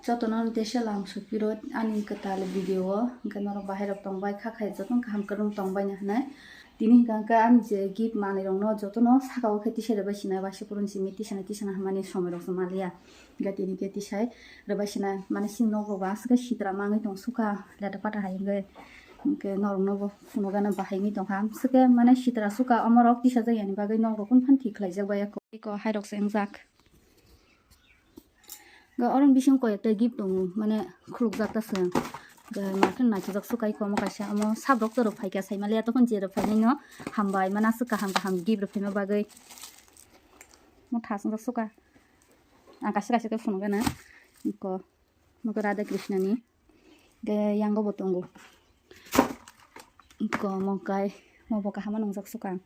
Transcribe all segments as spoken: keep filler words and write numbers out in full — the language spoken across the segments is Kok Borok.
Jotono tei salam sopiro ani kwtal video o, hwnkhe norok bahai rok tongbai kha khai jotono kaham kwrwng tongbai na hinwi. Tini hwnkhe ani je gift manwi rokno jotono saka o khe tisai rwbai sinai, waisa purun simi tisana tisana hamani somoi rok se maliya. Hwnkhe tini khe tisai rwbai sinai, mane sini nok rok aswk khe sitra mangwi tong sukha leta pata hai hwnkhe, hwnkhe norok no bo phunukgana bahai wngwi tongkha. Aswk khe mane sitra sukha omo rok tisajak yani bagwi nok rok kunu phano thik khlai jak bai. Eko hai rok se wngjak. Ga orang bising koi ekta gift tongo, mane khuluk jak ta se. Ga market naitijak sukai komo kaisa, amo sab rok to rok phaikha sai maliya, tokon je rok phainai no hambai, mana aswk kaham kaham gift rok phaima bagwi. Mo thas wng jak suka. Ang kaisa kaisa khe phunuk gana. Ko mo Radha Krishna ni. Ga yango bo tongo. Ko mo kai mo bo kaham nung jak suka.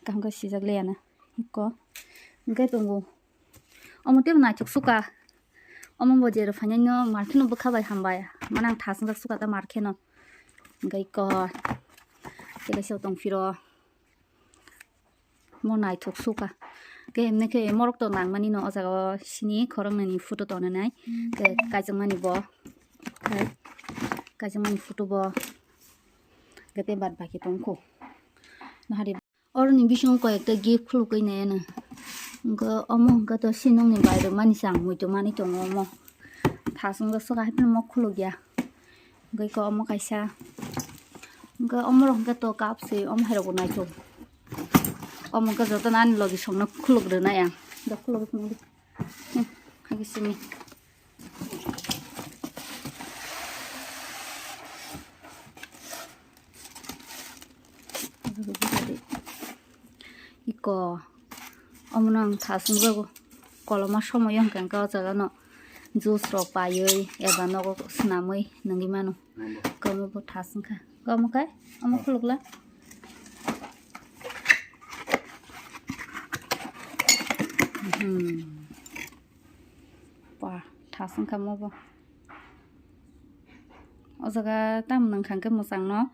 Kaham khe sijak le ya na. Ko hwnkhe tongo. Omo tei naithok suka. Omo bo jero phainai no market no bwkha bai hambai. Mane ang thas wngjak suka ta market no. Hwnkhe ko tei kaisa tong phiro. Mo naithok suka. Ke emne khe morok to nangmani no o jaga o sini khoroknwi ni photo tonwi nai. Ke kaijakmani bo. Ke kaijakmani photo bo. Ke tei bad baki tongkho. Nahari. Oroni bisingo koi ekta gift khulugwi nai ano. Hwnkhe omo hwnkhe to sinokni bai rwmani se ang muitu manwi tongo omo. Thas wngkhe swkang hai phano mo khulugya. Hwnkhe khe omo kaisa. Hwnkhe omo rok hwnkhe to cup se omo hai rok bo naithok. Omo hwnkhe jotono ani logi songno khuluk rwnai ang. Da khulugwi phunukdi. Hmm, hai khe simi. Iko omono ang thas wngjago, koloma somoyo hwnkha hwnkhe o jagano juice rok paiwi eba nogo swnamwi nungwi mano. Komo bo thas wngkha, komo khe omo khulukla. Hmm. Ba, thas wngkha mo bo. O jaga tam nung kha hwnkhe mwchangno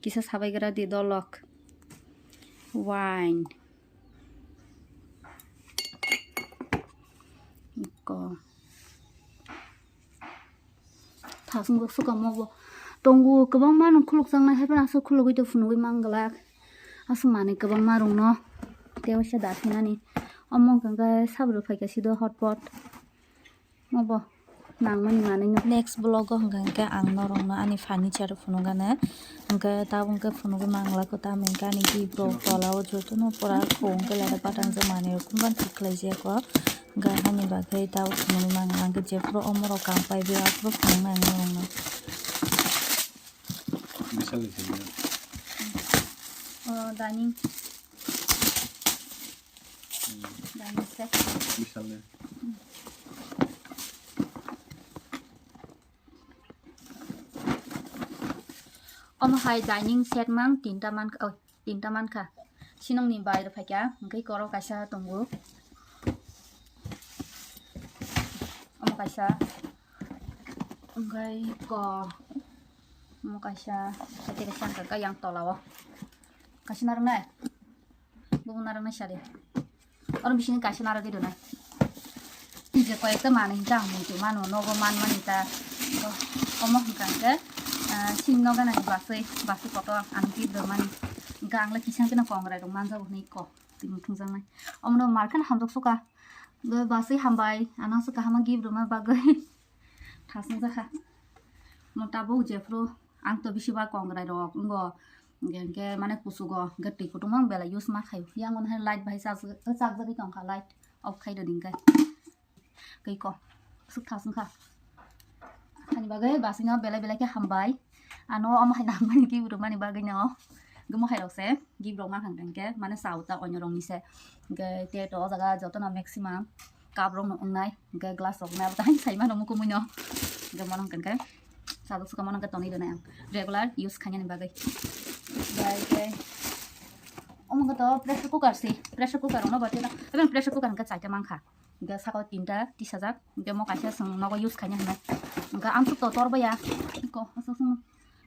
kisa sabaigra di dolok. Wine. Iko. Thasung bo sukamo bo tongo, kwbangma no khulukjaknai, hai phano aswk khulugwi tong phunugwi manglak. Aswk manwi kwbangma rokno tei waisa da phinani. Omo hwnkha khe sabri phaikha sido hotpot. Obo nangmani manwi no. Next vlog o hwnkha khe ang norokno ani furniture phunukgana. Hwnkhe tabuk khe phunugwi manglak, tamo hwnkhe ani gift rok tola o jotono pura khung khe lada patang jok manwi rok, kumban thik khlai jaya kho. Hwnkhe hani bagwi tabuk phunugwi manglak, hwnkhe jephuru omorok kam paiwi aphuru phunuknai ang norokno. Bisal ni sini. O dining. Dining set. Bisal ni. Omo hai dining set mang tinta man, oh, tinta mankha. Sinongni bai rw phaikha, hwnkhe koro kaisa tongo. Omo kaisa, hwnkhe ko, omo kaisa, tei kaisa hwnkhe yang tola o. Kaisa narwknai? Bubu narwknai sadi. Oro bisingo kaisa narwgwi rwnai. Je koyekta manwi hwnkhe ang muitu mano, nogo manmani ta. Omo hwnkha hwnkhe, ah, sini nogo nani baswi, baswi kotor ang gift rwmani. Hwnkhe ang le kisa khe no kongrai rok manjago hwnwi kok twi muthungjaknai. Omono market hamjak suka. Baswi hambai, ano se kaham gift rwma bagwi. Thasung jakha. Mo tabuk jephuru ang to bisi ba kongrai rok wngo. Hwnkhe mane kuchugo hwnkhe twi kutung mang belai use ma khaio. Yang ono hai light bai chak-, chakjagwi tongkha, light off khai rwdi hwnkhe. Tei ko, aswk thas wngkha. Ani bagwi basino belai belai khe hambai. Ano omo hai nangmani gift rwmani bagwino. Hwnkhe mohai rok se gift rok ma hwnkha hwnkhe mane chao ta onyo rokni se. Hwnkhe tei to o jaga jotono maximum cup rok no wngnai. Hwnkhe glass rok wngnai abo tei sai mano mukumui no. Hwnkhe mono hwnkhe sajak suka mono hwnkhe tonwi rwnai ang regular use khainani bagwi. Bai khe omo hwnkhe to pressure cooker se, pressure cooker rok no bo tei no, pressure cooker hwnkhe chaita mankha. Hwnkhe saka o tinta tisajak, hwnkhe mo kaisa chwng nogo use khaina hinwi. Hwnkhe amsuk to tor baya. Iko, aswk chwng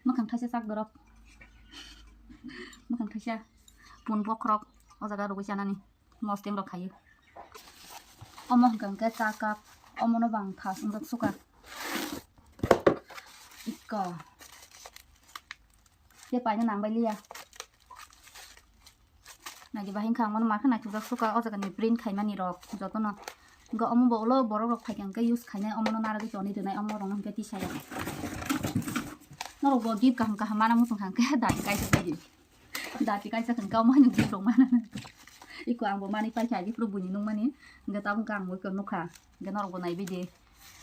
mwkhang thaisa chak borok. Mwkhang thaisa pun bokhorok o jaga rwgwi chanani. Mostem rok khaio. Omo hwnkha hwnkhe cha cup. Omono bang tha sungjak suka. Iko. Ye paina nang bai liya. Nagi bahai wngkha ang mano markhe naithokjak suka o jaga ni print khaimani rok jotono. Hwnkhe omo bo ulo borok rok phaikha hwnkhe use khainai omono narwgwi toni rwnai omo rok no hwnkhe tisaya. Norok bo gift kaham kaham mana muchung kha hwnkhe dati kaisa bai di. Dati kaisa hwnkhe omo haino gift rok mana. Iko ang bo manwi paikha gift rok buini nungmani hwnkhe tabuk ang bo iko nukha hwnkhe norok bo naibai di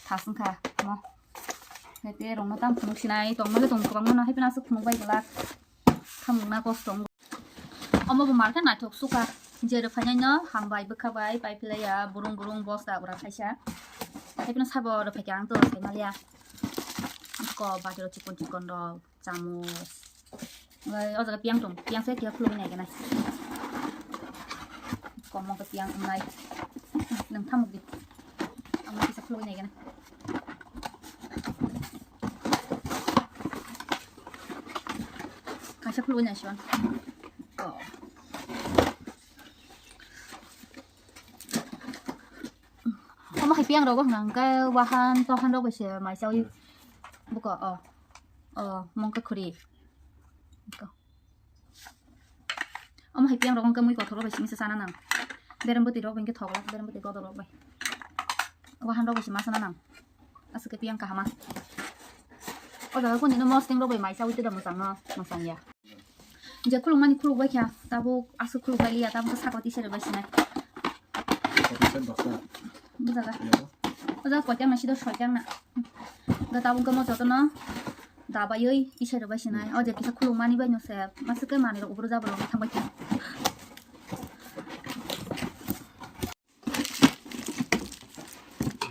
thas wngkha omo. Hwnkhe tei rok no tam phunuk sinai tongma le tong kwbangma no hai phano aswk phunuk bai glak. Khamung na kosto wng. Omo bo markhe naithok suka. Je rwphainai no hambai bwkha bai pai philai ya burung burung bosta ura khaisa. Tei phano sabo rwphai khe ang to sai maliya. Ko bati rok chikon chikon rok chamus. Ngai o jaga piang tong piang se kia khulugwi nai gana. Komo ke piang nai. Nang thamuk di. Amo kisa khulugwi nai gana. Kaisa khulugwi naising. Oh. Omo hai piang rogo hwnka hwnkhe wahan tohan rok bai se mai chawi. Buko, oh. Oh, mongkha khuri. Buko. Omo hai piang rok wngkha mui kothok rok bai simi se chana nang. Berem bwtwi rok bai wngkha thok rok, berem bwtwi godol rok bai. Wahan rok bai se ma chana nang. Aswk khe piang kahama. O jaga kuni no mosting rok bai mai chawi twi da mwchang no, mwchang ya. Je khuluk mani khuluk bai kha, tabuk aswk khuluk bai liya, tabuk saka tisa rok bai sinai. Bujaka. Oja koitang na sido soitang na. Ga tabuk gamo jotono dabai oi kisa rwbai sinai. O je kisa khuluk mani bai no se. Masuk ke mani rok ubro jabo rok thang bai kha.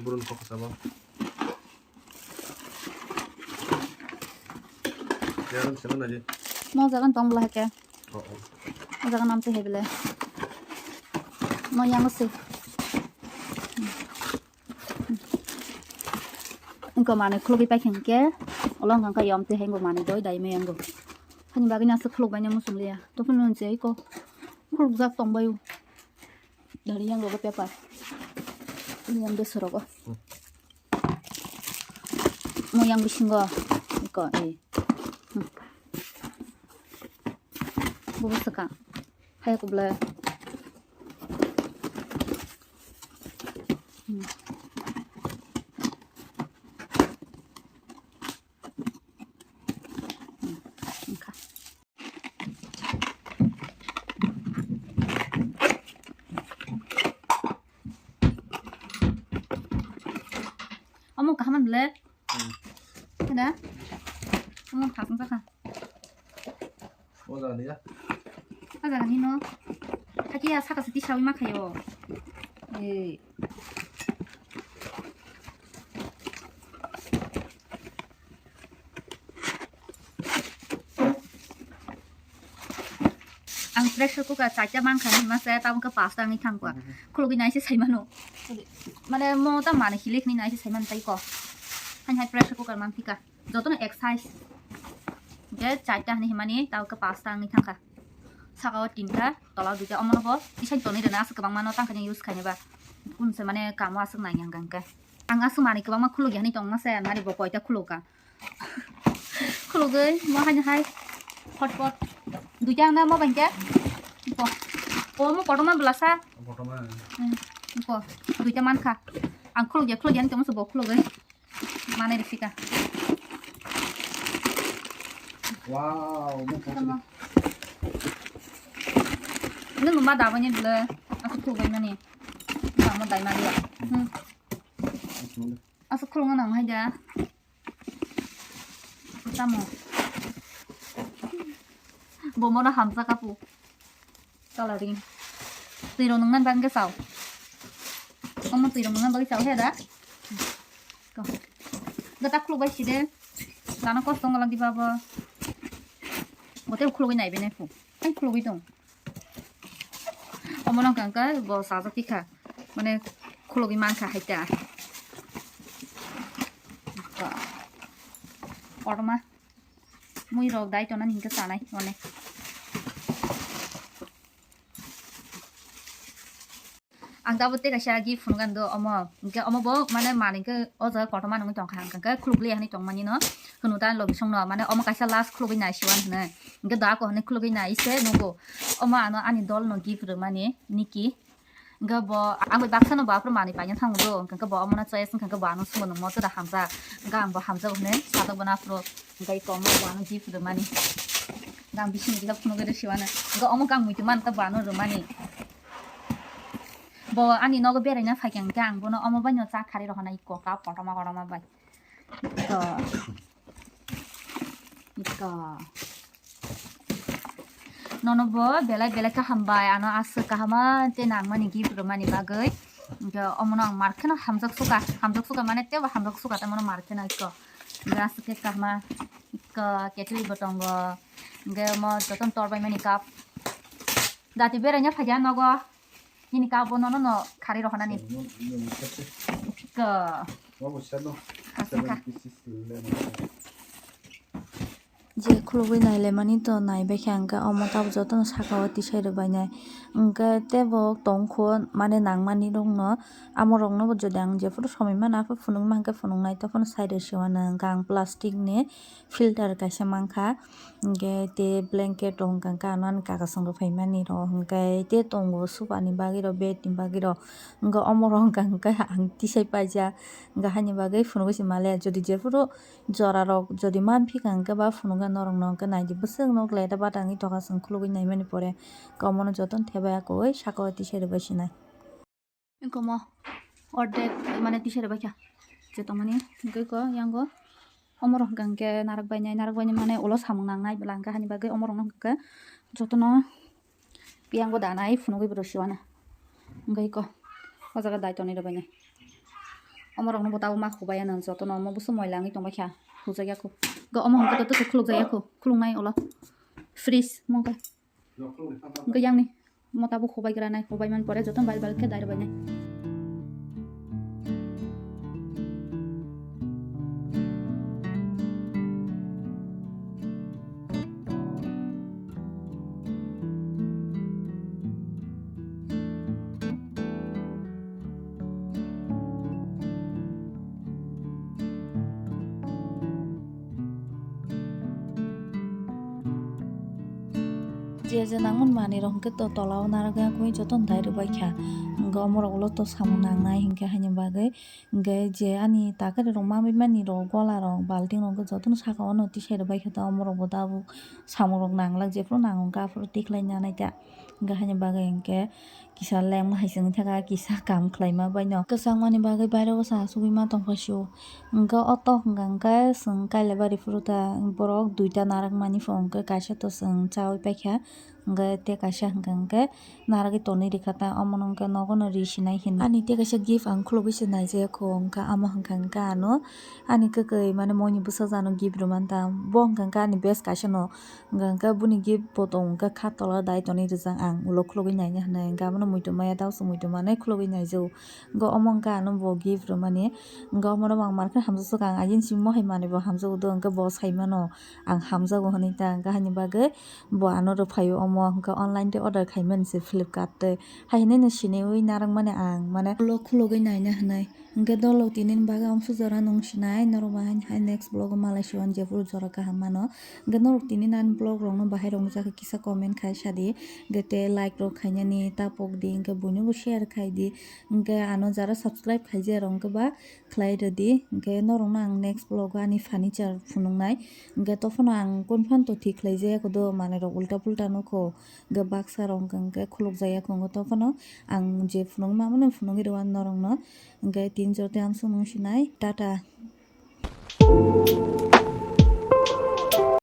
Burun kok sabo. Yaran sabo na je. Mo jagan tong bla ke. Oh, oh. O jaga nam se hebele. Mo yang se. Engko manwi khulugwi paikha hwnkhe, ulo wngkha khe yom twi hai wngkha manwi doi dai maya wngkha. Hani bagwino aswk khuluk baino muchung liya. Tokhe nwng je eko khulukjak tong bai o. Dari yang rogo paper. Yang besorogo. Mo yang bisingo eko, eh. Hmm. Bubu swkang. Hai kubla. Hmm. Hmm. Wngkha. Omo kaham le. Hmm. Ada. Omo thasung sakha. O jaga ni ya? O jaga ni no. Hakia saka siti sawi ma khayo. Eh. Ang pressure cooker chaita mankha ni masa tabuk pasta wngwi thangkha. Mhm. Khulugwi naise saimano. Mane mo ta mane hilik ni naise saiman tai ko. Hani hai pressure cooker man thika. Jotono ek size. Je chaita hani himani tao ke pasta wngwi thangkha. Saka o tinta, tola o duita, omono bo tisai tonwi rwna aswk kwbangma no tangkha ni use khainai ba. Kunse mane kamo aswk nai yang kangkhe. Ang aswk manwi kwbangma khuluk yani tongma se mari bo koita khuluk ka. Khulugwi mo haino hai hotpot. Duita na mo bangke. Ko. Ko mo kotorma belasa. Kotorma. Hmm. Ko. Duita mankha. Ang khuluk ya khuluk yani tongma se bo khulugwi. Manai rw sika. Wow, mo photo. Tamo. Nwng ma dabani bwle aswk khulugwi mani. Tamo dai mani. Hmm. Aswk khulugwi nang hai da. Tamo. Bo mono hamsa kapu. Coloring. Twi rok nungna bagwi sao. Omo twi rok nungna bagwi sao he da. Ko. Gata khuluk bai side. Lana kosto wngla di babo. Bote khulugwi nai bene phu. Ai khulugwi tong. Omo nang kangka bo sajak tikha. Mane khulugwi mankha haita. Ko. Orma. Mui rok dai tona ni hingke sanai one. Ang tabuk tei kaisa gift phunukgani do omo. Hwnkhe omo bo mane manwi khe o jaga kotorma nungwi tongkha, hwnkhe khulukliya hinwi tongmani no. Hwnu ta logisong no, mane omo kaisa last khulugwi nai siwan hwnwi. Hwnkhe da ko hwnwi khulugwi nai se nugo. Omo ano ani dol no gift rwmani, Niki. Hwnkhe bo ang bai baksa no bo aphuru manwi paina thango do. Hwnkhe bo omo no choice wngkha, hwnkhe bo ano sumo nungmo joda hamjak. Hwnkhe ang bo hamjago hwnwi sajak bono aphuru. Hwnkhe iko omo bo ano gift rwmani. Hwnkhe ang bising rijak phunugwi rw siwano. Hwnkhe omo khe ang muitu man ta bo ano rwmani. Bo ani nogo beraina phaikha hwnkhe ang bono omo baino cha kharwi rohornai iko cup kotorma kotorma bai. Iko. Iko. Nono bo belai belai kaham bai, ano aswk kaham tei nangmani gift rwmani bagwi. Hwnkhe omono ang mar kheno hamjak suka, hamjak suka mane teibo hamjak suka tei mono mar kheno iko. Hwnkhe aswk khe kaham iko kettle bo tongo. Hwnkhe omo jotono tor bai mani cup. Dati beraina phaikha nogo. Nini cup bo nono no kharwi rohornani. Iko. Aswk kha. Je khulugwi nailaimani to naibaikha, hwnkhe omo tabuk jotono sakao tisai rwbainai. Hwnkhe teibo tongkhu mane nangmani rokno, amo rokno bo jodi ang jephuru somoi mano aphuru phunukma hwnkhe phunuknai, tei phano sai rw siwano hwnkhe ang plastic ni filter kaisa mankha, hwnkhe tei blanket rok hwnkhe ano ani kaka chwng rw phaimani rok hwnkhe tei tongo sofa ni bagwi rok, bed ni bagwi rok, hwnkhe omo rok hwnkha hwnkhe ang tisai paijak, hwnkhe haini bagwi phunugwi se male jodi jephuru. Jorarok jodi manphi kha hwnkhe ba phunukgwi norokno hwnkhe naidi bwswk nok leda bata wngwi tongkha chwng khulugwi naimani pore. Omono jotono thebaiya koi sakao tisai rwbai sinai. Eko omo ordek mane tisai rwbaikha je tongmani hwnkhe eko yango omorok hwnkha hwnkhe narwk bainai narwk bainai mane ulo samung nangnai bwla hwnkhe haini bagwi omorokno hwnkhe jotono. Piyang bo danai phunugwi bo rw siwano. Hwnkhe iko o jaga dai tonwi rwbainai. Omorokno bo tabuk ma hubai ano jotono omo busu moila wngwi tongbaikha. Hujakya khu. Go omo hwnkhe to khulukjakya khu. Khuluknai ulo. Fridge mungkha. Hwnkhe yangni mo tabuk hubai granai. Hubai man pore jotono bal bal khe dai rwbainai. Je je nangmani manwi rok hwnkhe to tola o narwk ya khe jotono dai rwbaikha. Hwnkhe omorok ulo to samung nangnai hinkhe haini bagwi. Hwnkhe je ani takari rok mamwi mani rok gola rok balting rok jotono saka o no tisai rwbaikha ta omorok bo tabuk samung rok nanglak jephuru nango hwnkhe aphuru tikhlai nanai ta hwnkhe haini bagwi hwnkhe kisa lem hai chwng thaka kisa kam khlaima baino kwchangmani bagwi bairo bwsa achugwi ma tongphai sio hwnkhe o tok hwnkha hwnkhe chwng kailabari phuru ta borok duita narwkmani pho hwnkhe kaisa to chwng chaui paikha. Hwnkhe tei kaisa hwnkha hwnkhe narwgwi tonwi rwkha ta, omono hwnkhe nogo no ri sinai hinwi. Ani tei kaisa gift ang khulugwi se naijaya kho, hwnkha amo hwnkha hwnkhe ano ani kwkwi mane moini bwsajano gift rwmani ta. Bo hwnkha hwnkhe ani best kaisa no, hwnkha hwnkhe boni gift bo tong hwnkhe kha tola dai tonwi rijak ang ulo khulugwi naina hinwi. Hwnkhe abono muitu maya, dauso muitu manwi khulugwi naijago. Hwnkhe omo hwnkhe ano bo gift rwmani. Hwnkhe omono bo ang mar khe hamjak suka, ang agin simi mohai manwi bo hamjago do, hwnkhe bo sai mano ang hamjago hinwi ta, hwnkhe haini bagwi. Bo ano rwphaio omo hwnkhe online tei order khaimani se Flipkart tei. Hai hinui no siniui narwkmani ang mane ulo khulugui naina hinui. Hwnkhe dolok tini ni bagwi amsuk jora nung sinai norok bahai hai next vlog o malai siwan jephuru jora kaham mano. Hwnkhe norok tini nani vlog rok no bahai rok nukjakha kisa comment khai sadi. Hwnkhe tei like rok khainani tapok di hwnkhe buino bo share khai di. Hwnkhe ano jara subscribe khaijak rok hwnkhe ba khlai rwdi. Hwnkhe norokno ang next vlog o ani furniture phunuknai. Hwnkhe tophano ang kunphano to thik khlaijak do, manwi rok ulta pulta nukho. Hwnkhe baksa rok hwnkhe khulukjaya khungo, tophano ang je phunukma mano phunugwi rwani norokno. Hwnkhe tin jora tei amsuk nung sinai. Tata.